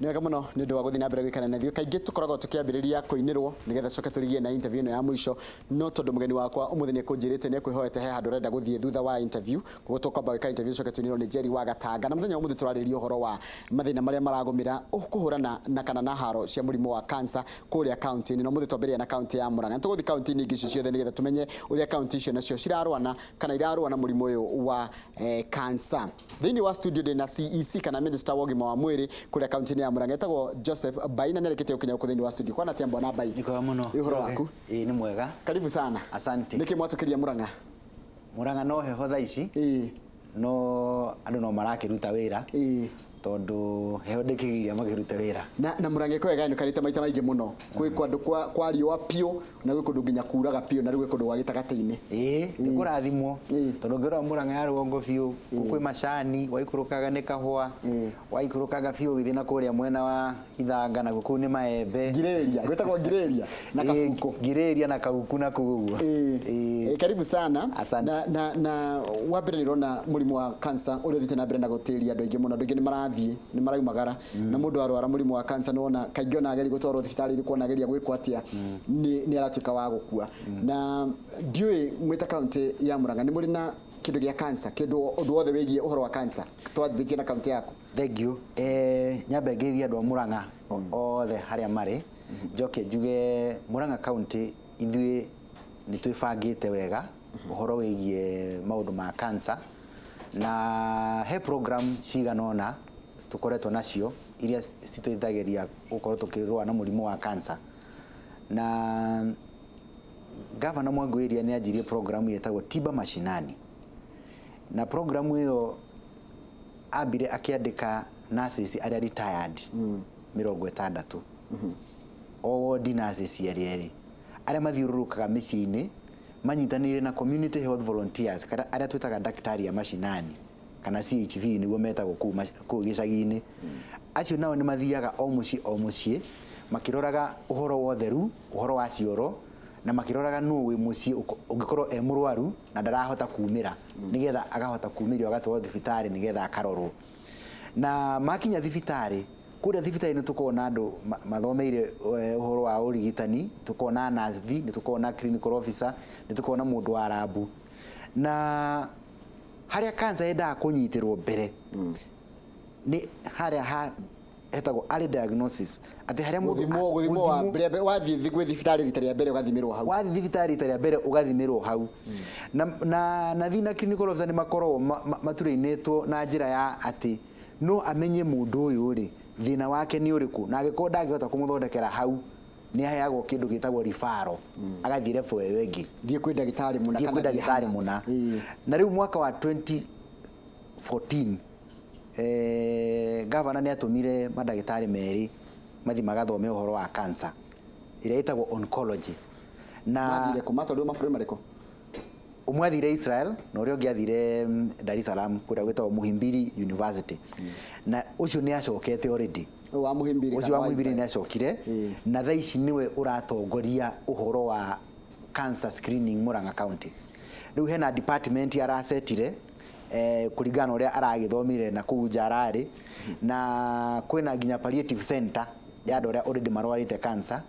Nĩ wega mũno nĩ ũndũ wa gũthiĩ na mbere gwĩkana na ithuĩ. Kaingĩ tũkoragwo tũkĩambĩrĩria kũinĩrwo nĩgetha coke tũrigie na interview ĩno ya mũico, no tondũ mũgeni wakwa ũmũthĩ nĩ ekũnjĩrĩte nĩ ekwĩhoete he handũ arenda gũthiĩ thutha wa interview, koguo tũkwamba gwĩka interview coke tũinĩrwo nĩ Jerry wa Gatanga. Na mũthenya wa ũmũthĩ tũrarĩrĩria ũhoro wa mathĩna marĩa maragũmĩra kũhũrana na kana na haro cia mũrimũ wa cancer kũrĩa kaunti-inĩ. Na ũmũthĩ twambĩrĩria na kaunti ya Murang'a. Nĩ tũgũthiĩ kaunti-inĩ ingĩ icio ciothe nĩgetha tũmenye ũrĩa kaunti icio nacio cirarũa na kana irarũa na mũrimũ ũyũ wa cancer. Thĩinĩ wa studio ndĩ na CEC kana Minister wa ũgima wa mwĩrĩ kũrĩa kaunti-inĩ ya Murang'a etagwo Joseph Mbai na nĩarĩkĩtie gũkinya gũkũ thĩinĩ wa studio. Kwana atĩa bwana Mbai? Nĩ kwega mũno. Ĩ ũhoro waku? Ĩĩ nĩ mwega. Karibu sana. Asante. Nĩkĩ mwatũkĩria Murang'a? Murang'a no heho thaa ici. Ĩĩ. No andũ no marakĩruta wĩra. Ĩĩ. Tondũ heho ndĩkĩgiria makĩrute wĩra. Na Murang'a ĩkoragwo ĩgayanũkanĩte maita maingĩ mũno. Kwĩ kũndũ kwa riũa piũ na gwĩ kũndũ nginya kuraga piũ na rĩu gwĩ kũndũ gwa gĩtagatĩ-inĩ. Ĩĩ nĩ kũrathimwo tondũ ũngĩrora Murang'a ya rũgongo biũ kwĩ macani, waikũrũkaga nĩ kahũa, waikũrũkaga biũ ũgĩthiĩ na kũrĩa mwena wa Ithanga nakuo kũu nĩ maembe. Ngirĩrĩria, gwĩtagwo ngirĩrĩria na kabuku. Ngirĩrĩria na kaguku na kũu ũguo. Ĩĩ. Karibu sana. Asante. Na wa mbere nĩ ũrona mũrimũ wa cancer ũrĩa ũthiĩte na mbere na gũtĩria andũ aingĩ mũno, andũ aingĩ nĩ marathiĩ, nĩ maraumagara na mũndũ arwara mũrimũ wa cancer nĩ wona kaingĩ ona ageria gũtwarwo thibitarĩ irĩkũ ona ageria gwĩkwo atĩa nĩ aratuĩka wa gũkua. Na ndiũĩ mwĩ ta kaunti ya Murang'a nĩ mũrĩ na kĩndũ gĩa cancer, kĩndũ ũndũ wothe wĩgiĩ ũhoro wa cancer twambĩtie na kaunti yaku? Thank you. Nyambe ngeithie andũ a Murang'a othe harĩa marĩ, njoke njuge Murang'a County ithuĩ nĩ twĩbangĩte wega ũhoro wĩgiĩ maũndũ ma cancer, na he program cigana ũna tũkoretwo nacio iria citũteithagĩrĩria gũkorwo tũkĩrũa na mũrimũ wa cancer. Na Gavana Mwangi wa Iria nĩ anjirie program ĩtagwo Tiba Mashinani, na program ĩyo ambire akĩandĩka nurses arĩa retired 60, o wodi nurses erĩ erĩ, arĩa mathiũrũrũkaga mĩciĩ-inĩ manyitanĩire na community health volunteers kana arĩa twĩtaga daktari a mashinani kana CHV nĩguo metagwo kũu gĩcagi-inĩ. Acio nao nĩ mathiaga o mũciĩ o mũciĩ makĩroraga ũhoro wa ũtheru, ũhoro wa cioro, na makĩroraga nũ wĩ mũciĩ ũngĩkorwo e mũrwaru na ndarahota kumĩra, nĩgetha akahota kumĩrio agatwarwo thibitarĩ nĩgetha akarorwo. Na makinya thibitarĩ, kũrĩa thibitarĩ nĩ tũkoragwo na andũ mathomeire ũhoro wa ũrigitani, tũkoragwo na nathi, nĩ tũkoragwo na clinical officer, nĩ tũkoragwo na mũndũ wa rabu. Na harĩa cancer yendaga kũnyitĩrwo mbere nĩ harĩa ha hetagwo early diagnosis, atĩ harĩa mũndũ Gũthimwo, gũthimwo wa mbere, wathiĩ gwĩ thibitarĩ rita rĩa mbere ũgathimĩrwo hau. Wathiĩ thibitarĩ rita rĩa mbere ũgathimĩrwo hau. Na nathi na clinical officer nĩ makoragwo maturĩinĩtwo na njĩra ya atĩ no amenye mũndũ ũyũ rĩ thĩna wake nĩ ũrĩkũ, na angĩkorwo ndangĩhota kũmũthondekera hau nĩ aheagwo kĩndũ gĩtagwo referral, agathiĩ level ĩyo ĩngĩ. Thiĩ kwĩ ndagĩtarĩ mũna Thiĩ kana kwĩ ndagĩtarĩ thiĩ hana. Mũna. Na rĩu mwaka wa 2014 gavana nĩ atũmire mandagĩtarĩ merĩ mathiĩ magathome ũhoro wa cancer ĩrĩa ĩtagwo oncology. Na Mathire kũ? Matwarirwo mabũrũri marĩkũ? Ũmwe athire Israel na ũrĩa ũngĩ athire Dar es Salaam kũrĩa gwĩtagwo Muhimbili University. Na ũcio nĩ acokete already. Ũyũ wa Muhimbili Ũcio kana wa wa Muhimbili nĩ Israel? acokire na thaa ici nĩwe ũratongoria ũhoro wa cancer screening Murang'a County. Rĩu hena department aracetire kũringana na ũrĩa aragĩthomire na kũu nja ararĩ, na kwĩna nginya palliative center ya andũ arĩa already marwarĩte cancer,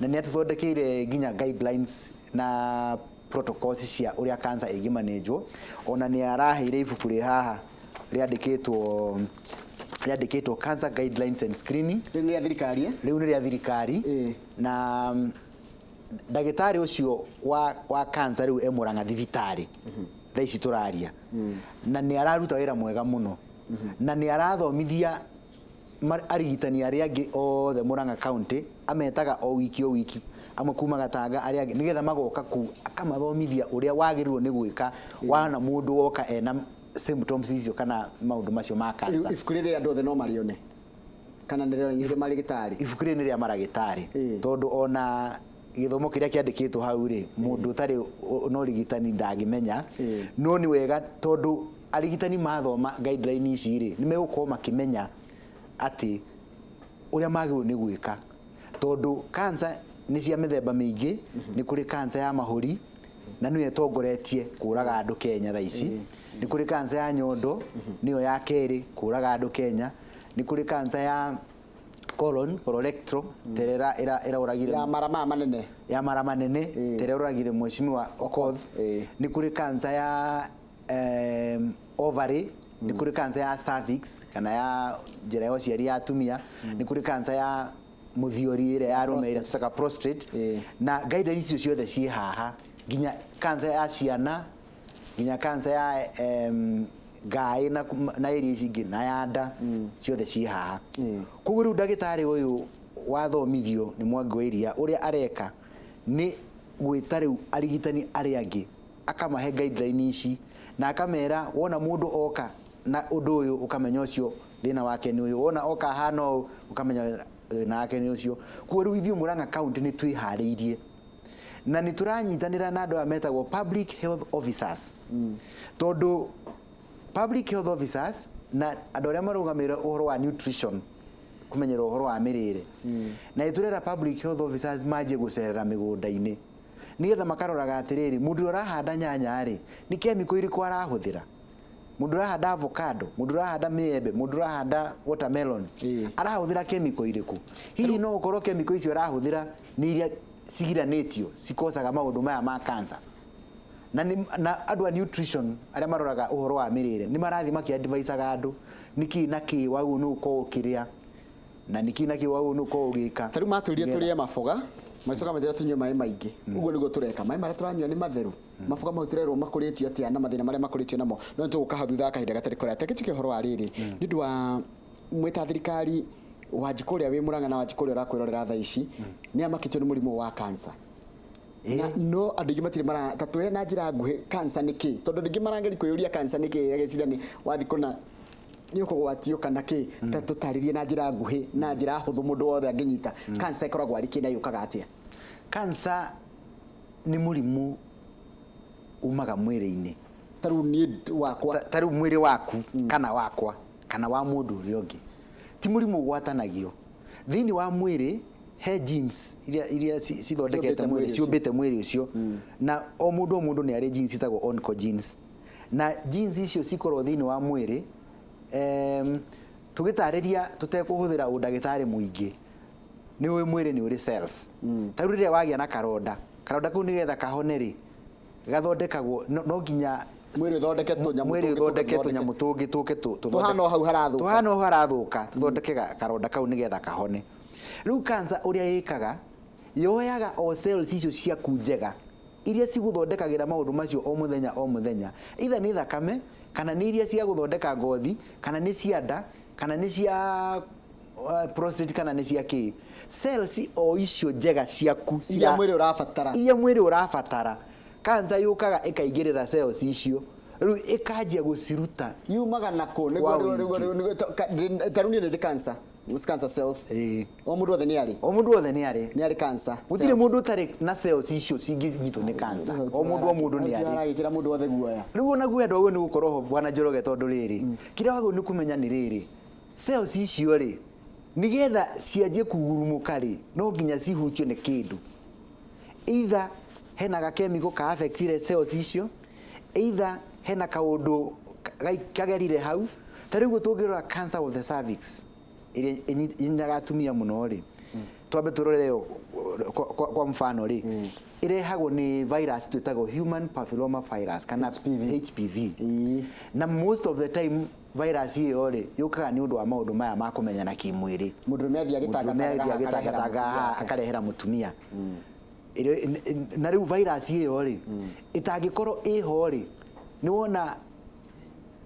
na nĩ atũthondekeire nginya guidelines na protocols cia ũrĩa cancer ĩngĩmanĩnjwo. Ona nĩ araheire ibuku rĩ haha rĩandĩkĩtwo Cancer Guidelines and Screening. Rĩu nĩ rĩa thirikari, eh? Rĩu nĩ rĩa thirikari. Na ndagĩtarĩ ũcio wa cancer rĩu e Murang'a thibitarĩ thaa ici tũraria, na nĩ araruta wĩra mwega mũno, na nĩ arathomithia arigitani arĩa angĩ othe Murang'a County, ametaga o wiki o wiki, amwe kuma Gatanga, arĩa angĩ, nĩgetha magoka kũu akamathomithia ũrĩa wagĩrĩirwo nĩ gwĩka wana mũndũ woka ena symptoms icio kana maũndũ macio ma Rĩu cancer. Ibuku rĩrĩ andũ othe no marĩone kana nĩ rĩa marĩgĩtarĩ? Ibuku rĩrĩ nĩ rĩa maragĩtarĩ, tondũ ona gĩthomo kĩrĩa kĩandĩkĩtwo hau rĩ, mũndũ ũtarĩ na ũrigitani ndangĩmenya. No nĩ wega tondũ arigitani mathoma guideline ici rĩ, nĩ megũkorwo makĩmenya atĩ ũrĩa magĩrĩirwo nĩ gwĩka, tondũ cancer nĩ cia mĩthemba mĩingĩ. Nĩ kũrĩ cancer ya mahũri na nĩyo ĩtongoretie kũraga andũ Kenya thaa ici. Nĩ kũrĩ cancer ya nyondo, nĩyo ya kerĩ kũraga andũ Kenya. Nĩ kũrĩ cancer ya Colon, colorectal, terera ĩraũragire Ya mara maya manene. Ya mara manene, terera ũragire Mheshimiwa Okoth. Nĩ kũrĩ cancer ya ovary, nĩ kũrĩ cancer ya cervix kana ya njĩra ya ũciari ya atumia, nĩ kũrĩ cancer ya mũthiori ĩrĩa ya arũme ĩrĩa tũtaga prostate. Na guidelines icio ciothe ciĩ haha, nginya cancer ya ciana, nginya cancer ya ngaĩ na iria ici ingĩ na ya nda, ciothe ciĩ haha. Koguo rĩu ndagĩtarĩ ũyũ wathomithio nĩ Mwangi wa Iria, ũrĩa areka nĩ gwĩta rĩu arigitani arĩa angĩ, akamahe guideline ici na akamera wona mũndũ oka na ũndũ ũyũ ũkamenya ũcio thĩna wake nĩ ũyũ, wona oka ahana ũũ ũkamenya thĩna wake nĩ ũcio. Koguo rĩu ithuĩ Murang'a County nĩ twĩharĩirie na nĩ tũranyitanĩra na andũ aya metagwo public health officers, tondũ public health officers na andũ arĩa marũgamĩrĩire ũhoro wa nutrition, kũmenyera ũhoro wa mĩrĩre, na nĩ tũrera public health officers manjie gũcerera mĩgũnda-inĩ nĩgetha makaroraga atĩrĩrĩ, mũndũ ũrĩa ũrahanda nyanya rĩ, nĩ chemical irĩkũ arahũthĩra, mũndũ ũrahanda avocado, mũndũ ũrahanda mĩembe, mũndũ ũrahanda watermelon, arahũthĩra chemical irĩkũ? Hihi no ũkorwo chemical icio arahũthĩra nĩ iria cigiranĩtio cikocaga maũndũ maya ma cancer? Na na andũ a nutrition arĩa maroraga ũhoro wa mĩrĩre nĩ marathiĩ makĩadvisaga andũ nĩkĩ na kĩ wagĩrĩirwo nĩ gũkorwo ũkĩrĩa na nĩkĩ na kĩ wagĩrĩirwo nĩ gũkorwo ũgĩka. Ta rĩu matwĩrire tũrĩe maboga, macoka matwĩra tũnyue maĩ maingĩ. Ũguo nĩguo tũreka. Maĩ marĩa tũranyua nĩ matheru? Maboga mau tũrerwo makũrĩtio atĩa na mathĩna marĩa makũrĩtio namo? No nĩtũgũka hau thutha wa kahinda gatarĩ kũraya. Reke tuke ũhoro wa rĩrĩ, nĩ ũndũ wa mwĩ ta thirikari, Wanjikũ ũrĩa wĩ Murang'a na Wanjikũ ũrĩa ũrakwĩrorera thaa ici nĩ amakĩtio nĩ mũrimũ wa cancer. Na no andũ aingĩ matirĩ mara ta twĩre na njĩra nguhĩ cancer nĩ kĩ, tondũ andũ aingĩ marageria kwĩyũria cancer nĩ kĩ, ageciria nĩ wathiĩ kũna nĩ ũkũgwatio kana kĩ. Ta tũtarĩrie na njĩra nguhĩ na njĩra hũthũ mũndũ wothe angĩnyita, cancer ĩkoragwo arĩ kĩ na yũkaga atĩa? Cancer nĩ mũrimũ umaga mwĩrĩ-inĩ. Ta rĩu niĩ wakwa? Ta rĩu mwĩrĩ waku kana wakwa kana wa mũndũ ũrĩa ũngĩ, ti mũrimũ ũgwatanagio. Thĩinĩ wa mwĩrĩ he genes iria cithondekete ciũmbĩte mwĩrĩ, mwĩrĩ ũcio. Ciũmbĩte mwĩrĩ ũcio, na o mũndũ o mũndũ nĩ arĩ genes citagwo oncogenes, na genes icio cikorwo thĩinĩ wa mwĩrĩ. Tũgĩtarĩria tũtekũhũthĩra ũndagĩtarĩ mũingĩ, nĩ ũĩ mwĩrĩ nĩ ũrĩ cells. Ta rĩu rĩrĩa wagĩa na karonda, karonda kau nĩgetha kahone rĩ, gathondekagwo no nginya mwĩrĩ ũthondeke tũnyamũ mwĩrĩ tũngĩ ũthondeke tũthondeke. Tũnyamũ tũngĩ tũke tũhana o hau harathũka. Tũhana o harathũka, tũthondeke karonda kau nĩgetha kahone. Rĩu cancer ũrĩa ĩkaga, yoyaga o cells icio ciaku njega iria cigũthondekagĩra maũndũ macio o mũthenya o mũthenya, either nĩ thakame kana nĩ iria cia gũthondeka ngothi kana nĩ cia nda kana nĩ cia prostate kana nĩ cia kĩ, cells o icio njega ciaku iria mwĩrĩ ũrabatara. Iria mwĩrĩ ũrabatara, cancer yũkaga ĩkaingĩrĩra cells icio, rĩu ĩkanjia gũciruta. Yumaga nako Kwa nĩguo wĩingĩ. Nĩguo ta rĩu niĩ nĩ ndĩ cancer, cancer cells. O mũndũ wothe nĩ arĩ? O mũndũ wothe nĩ arĩ. Nĩ arĩ cancer gũtirĩ cells. Mũndũ ũtarĩ na cells icio cingĩnyitwo nĩ cancer, o mũndũ o mũndũ nĩ arĩ. Aragĩkĩra mũndũ wothe guoya. Rĩu ona guoya ndwagĩrĩirwo nĩ gũkorwo ho, bwana Njoroge, tondũ rĩrĩ, kĩrĩa wagĩrĩirwo nĩ kũmenya nĩ rĩrĩ, cells icio rĩ, nĩgetha cianjie kugurumũka rĩ, no nginya cihutio nĩ kĩndũ, either hena gakemiko ka affectire cells icio, either hena kaũndũ kagerire hau. Ta rĩu tũngĩrora cancer of the cervix ĩrĩa ĩnyitaga atumia mũno rĩ, twambe tũrore ĩyo kwa mfano rĩ, ĩrehagwo nĩ virus twĩtagwo human papilloma virus kana HPV. HPV. Na most of the time virus ĩyo rĩ, yũkaga nĩ ũndũ wa maũndũ maya ma kũmenyana kĩmwĩrĩ. Mũndũrũme athiĩ Mũndũrũme athiĩ agĩtangatanga agĩtangatanga haha akarehera mũtumia. Na rĩu virus ĩyo rĩ, ĩtangĩkorwo ĩho rĩ, nĩ wona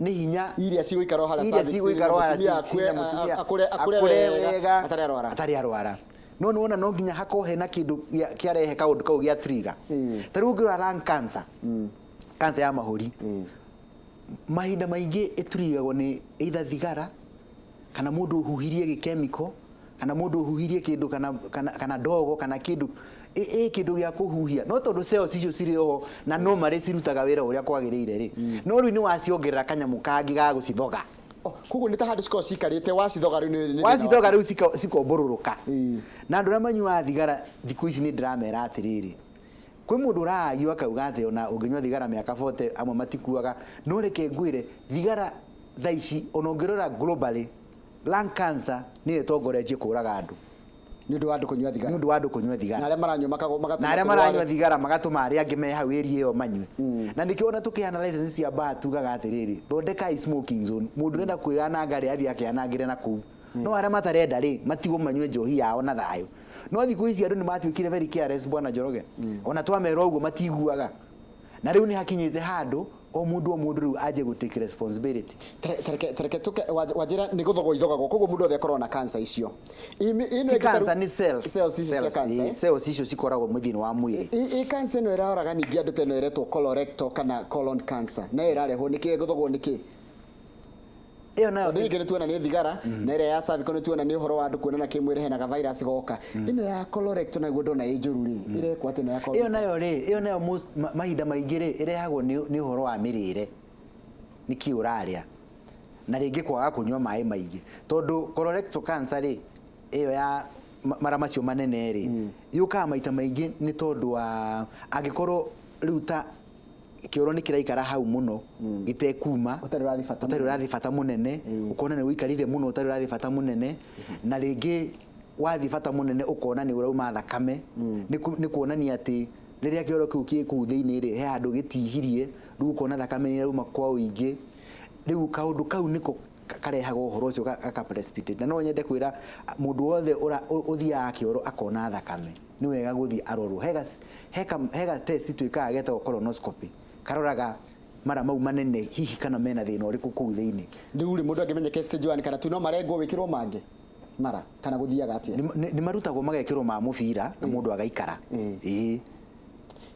nĩ hinya iria cigũikara o harĩa iria cervix cigũikara o harĩa mũtumia ciĩna mũtumia akũre akũre wega atarĩ arwara. Atarĩ arwara. No nĩ wona no nginya hakorwo hena kĩndũ kĩarehe kaũndũ kau gĩa trigger. Ta rĩu ũngĩrora lung cancer, cancer ya mahũri, mahinda maingĩ ĩturigagwo nĩ either thigara kana mũndũ ũhuhirie gĩkemiko kana mũndũ ũhuhirie kĩndũ kana ndogo kana kĩndũ ĩ kĩndũ gĩa kũhuhia. No tondũ cells icio cirĩ oho na no marĩ cirutaga wĩra ũrĩa kwagĩrĩire rĩ, no rĩu nĩ waciongerera kanyamũ kangĩ ga gũcithoga. Oh, koguo nĩ ta handũ cikoragwo cikarĩte, wacithoga rĩu nĩ thĩna. Wacithoga rĩu cikombũrũrũka. Na andũ arĩa manyuaga thigara thikũ ici nĩ ndĩramera atĩrĩrĩ, kwĩ mũndũ ũraragio akauga atĩ ona ũngĩnyua thigara mĩaka 40 amwe matikuaga, no reke ngwĩre, thigara thaa ici ona ũngĩrora globally Lung cancer nĩyo ĩtongoretie kũraga andũ. Nĩ ũndũ wa andũ kũnyua Nĩ thigara. Ũndũ wa andũ kũnyua thigara. Na arĩa maranyua magatũma Na arĩa tũrware. Maranyua thigara magatũma arĩa angĩ me hau area ĩyo manyue. Na nĩkĩo ona tũkĩheana license cia bar tugaga atĩrĩrĩ, thondekai smoking zone. Mũndũ ũrenda kwĩyananga rĩ, athiĩ akeanangĩre na kũu, no arĩa matarenda rĩ, matigwo manyue njohi yao na thayũ. No thikũ ici andũ nĩ matuĩkire very careless, bwana Njoroge. Ona twamera ũguo matiguaga, na rĩu nĩ hakinyĩte handũ o mũndũ rĩu anjie gũ take responsibility. Tareke tuke wanjĩra nĩ gũthogwo ithogagwo, koguo mũndũ othe akorwo na cancer icio. Ĩno Ti ĩngĩ ta rĩu- cancer, nĩ cells. Cells icio cia Cells, cancer, eh? Cells icio cikoragwo thĩinĩ wa mwĩrĩ. I cancer ĩno ĩraoraga ningĩ andũ ta ĩno ĩretwo colorectal kana colon cancer, nayo ĩrarehwo nĩkĩ? Gũthogwo nĩkĩ? Ĩyo nayo Tondũ rĩngĩ nĩ tuona nĩ thigara, na ĩrĩa ya cervical nĩ tuona nĩ ũhoro wa andũ kuonana kĩmwĩrĩ, hena ga virus goka. Ĩno ya colorectal naguo ndona ĩ njũru rĩ, ĩrekwo atĩ ĩno ya Ĩyo colon? Nayo rĩ, ĩyo nayo mahinda maingĩ rĩ, ĩrehagwo nĩ ũhoro wa mĩrĩre, nĩkĩ ũrarĩa, na rĩngĩ kwaga kũnyua maĩ maingĩ, tondũ colorectal cancer rĩ, ĩyo ya mara macio manene rĩ, yũkaga maita maingĩ nĩ tondũ wa angĩkorwo rĩu ta kĩoro nĩ kĩraikara hau mũno gĩtekuma. Ũtarĩ ũrathiĩ bata. Ũtarĩ ũrathiĩ bata mũnene, ũkona nĩ ũikarire mũno ũtarĩ ũrathiĩ bata mũnene, na rĩngĩ wathiĩ bata mũnene ũkona nĩ ũrauma thakame. Nĩ kuonania atĩ rĩrĩa kĩoro kĩu kĩ kũu thĩinĩ rĩ, he handũ gĩtihirie, rĩu ũkona thakame nĩ ĩrauma kwa ũingĩ. Rĩu kaũndũ kau nĩko karehaga ũhoro ũcio gaka precipitate. Na no nyende kwĩra mũndũ wothe ũthiaga kĩoro akona thakame, nĩ wega gũthiĩ arorwo. Hega test twĩkaga getagwo colonoscopy, karoraga mara mau manene hihi kana mena thĩna ũrĩkũ kũu thĩinĩ. Rĩu rĩ, mũndũ angĩmenyeke stage 1 kana 2, no marengwo wĩkĩrwo mangĩ mara kana gũthiaga atĩa? Nĩ marutagwo magekĩrwo ma mũbira na mũndũ agaikara. Ĩĩ.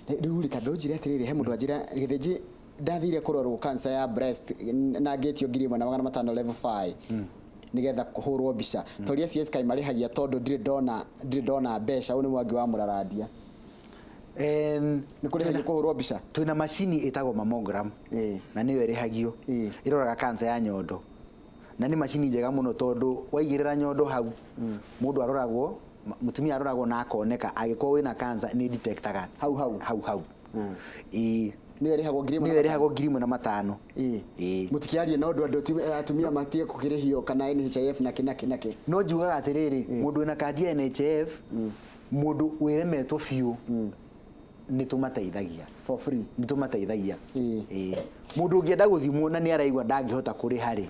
Rĩu rĩ, tambe ũnjĩre atĩrĩrĩ, he mũndũ anjĩra gĩthĩnji ndathire kũrorwo cancer ya breast na ngĩtio 1500 level 5 nigetha kũhũrwo mbica. Toria CS kai marĩhagia, tondũ ndirĩ ndona mbeca. Ũyũ nĩ Mwangi wa Mũrarandia. Nĩ kũrĩhagio kũhũrwo mbica? Twĩna macini ĩtagwo mammogram, na nĩyo ĩrĩhagio. Ĩroraga cancer ya nyondo, na nĩ macini njega mũno tondũ waigĩrĩra nyondo hau, mũndũ aroragwo, mũtumia aroragwo na akoneka angĩkorwo wĩna cancer, nĩ detectaga Hau hau. Hau hau. Ĩĩ. Nĩyo ĩrĩhagwo 1500? Nĩyo ĩrĩhagwo 1500. Ĩĩ. Mũtikĩarie na ũndũ andũ atumia matige kũkĩrĩhio kana NHIF na kĩ na kĩ na kĩ. No njugaga atĩrĩrĩ, mũndũ wĩna kandi ya NHIF, mũndũ wĩremetwo biũ, nĩ tũmateithagia. For free? Nĩ tũmateithagia. Ĩĩ. Ĩĩ. Mũndũ ũngĩenda gũthimwo na nĩ araigua ndangĩhota kũrĩha rĩ,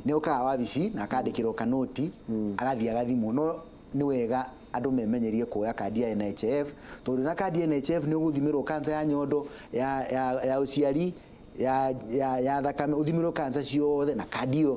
nĩ okaga wabici na akandĩkĩrwo kanoti, agathiĩ agathimwo. No nĩ wega andũ memenyerie kuoya kandi ya NHIF, tondũ na kandi ya NHIF nĩ ũgũthimĩrwo cancer ya nyondo, ya ũciari, ya thakame, ũthimĩrwo cancer ciothe na kandi ĩyo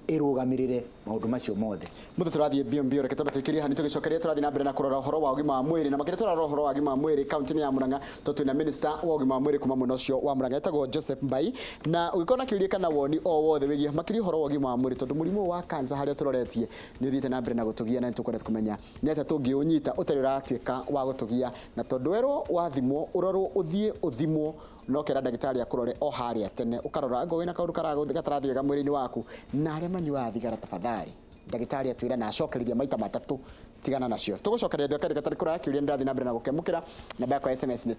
ĩrũgamĩrĩre maũndũ macio mothe. Mũthĩ tũrathiĩ mbio mbio, reke twambe tũikĩrie hani, tũgĩcokeria tũrathiĩ na mbere na kũrora ũhoro wa ũgima wa mwĩrĩ, na makĩria tũrarora ũhoro wa ũgima wa mwĩrĩ kaunti-inĩ ya Murang'a, tondũ twĩna minister wa ũgima wa mwĩrĩ kuma mwena ũcio wa Murang'a, etagwo Joseph Mbai. Na ũngĩkorwo na kĩũria kana woni o wothe wĩgiĩ makĩria ũhoro wa ũgima wa mwĩrĩ, tondũ mũrimũ wa cancer harĩa tũroretie nĩ ũthiĩte na mbere na gũtũgia, na nĩ tũkwenda kũmenya nĩ atĩa tũngĩũnyita ũtarĩ ũratuĩka wa gũtũgia, na tondũ werwo wathimwo ũrorwo, ũthiĩ ũthimwo no kera ndagĩtarĩ akũrore o harĩa tene, ũkarora angorwo wĩna kaũndũ gatarathiĩ wega mwĩrĩ-inĩ waku. Na arĩa manyuaga thigara, tafadhali, ndagĩtarĩ atwĩra na acokereria maita matatũ, tigana nacio. Tũgũcokereria thĩ kahinda gatarĩ kũraya. Kĩũria nĩ ndathiĩ na mbere na gũkĩamũkĩra. Namba yakwa ya SMS nĩ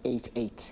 22488.